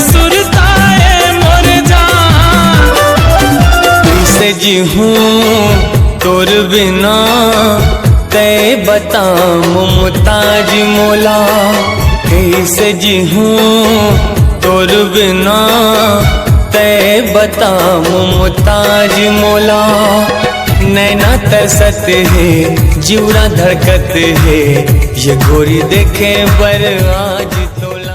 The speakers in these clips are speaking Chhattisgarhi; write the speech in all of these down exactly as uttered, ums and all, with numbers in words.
सुरताए मोर जान। कैसे जीहूँ तोर बिना, तै बता मुमताज मोला। कैसे जीहूँ तोर बिना, तै बता मुमताज मोला। नैना तरसत हे, जिउरा धड़कत हे, ये गोरी देखे बर आज तोला।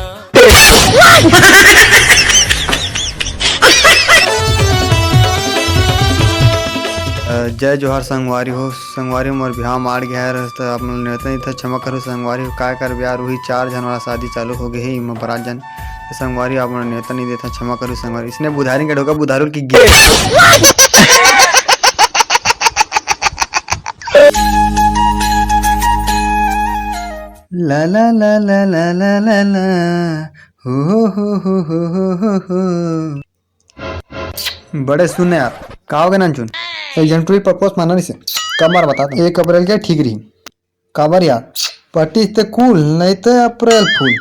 अ, जय जोहार संगवारी हो। संगवारी, मोर बिहाव म आड़ गया है, तो आप मन नेवता नहीं था, क्षमा करो संगवारी हो। काय कर बिहाव, वही चार झन वाला शादी चालू हो गए है, इमा बरात जन। तो संगवारी, आप मन नेवता नहीं देता, क्षमा करो संगवारी। इसने बुधारी के ढोका बुधारू की गे। ला ला ला ला ला ला ला ला। हो हो हो हो हो हो हो हो। बड़े सुन यार, का हो गया नानचुन? एक झन टुरी प्रपोज माना नहीं से। कब मार बता दो। एक अप्रैल के ठीक रही। काबर यार? पटिस ते कूल, नहीं ते अप्रैल फूल।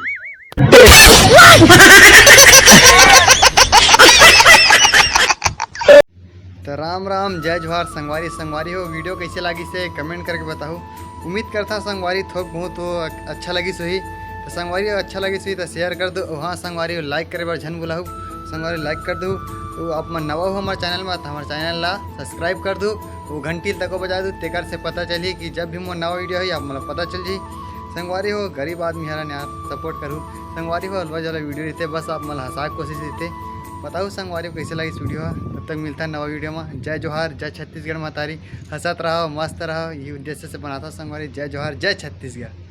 तो राम राम, जय जोहार संगवारी। संगवारी हो, वीडियो कैसे लागिस हे कमेंट करके बताहू। उम्मीद करता संगवारी थोक बहुत हो अ-, अच्छा लगिस होही। तो संगवारी हो, अच्छा लगिस होही तो शेयर कर दो। और हाँ संगवारी हो, लाइक करे बर झन भुलाहू। संगवारी हो, लाइक कर दो। तो आप मन नवा हो हमारे चैनल में तो हमारे चैनल ला सब्सक्राइब कर दो। वो घंटी तको बजा दो, तेकर से पता चली कि जब भी मोर नवा वीडियो होही आप मन ला पता चल जी। संगवारी हो, गरीब आदमी हरन यार, सपोर्ट करू। संगवारी हो, अलवा जला वीडियो रहते, बस आप मन ला हंसा के कोशिश रहते। बताओ संगवारी हो, कैसे लगिस वीडियो? तब तक मिलता है नवा वीडियो में। जय जोहार, जय छत्तीसगढ़ महतारी। हंसत रहो, मस्त रहो, ये उद्देश्य से बनाता संगवारी। जय जोहार, जय छत्तीसगढ़।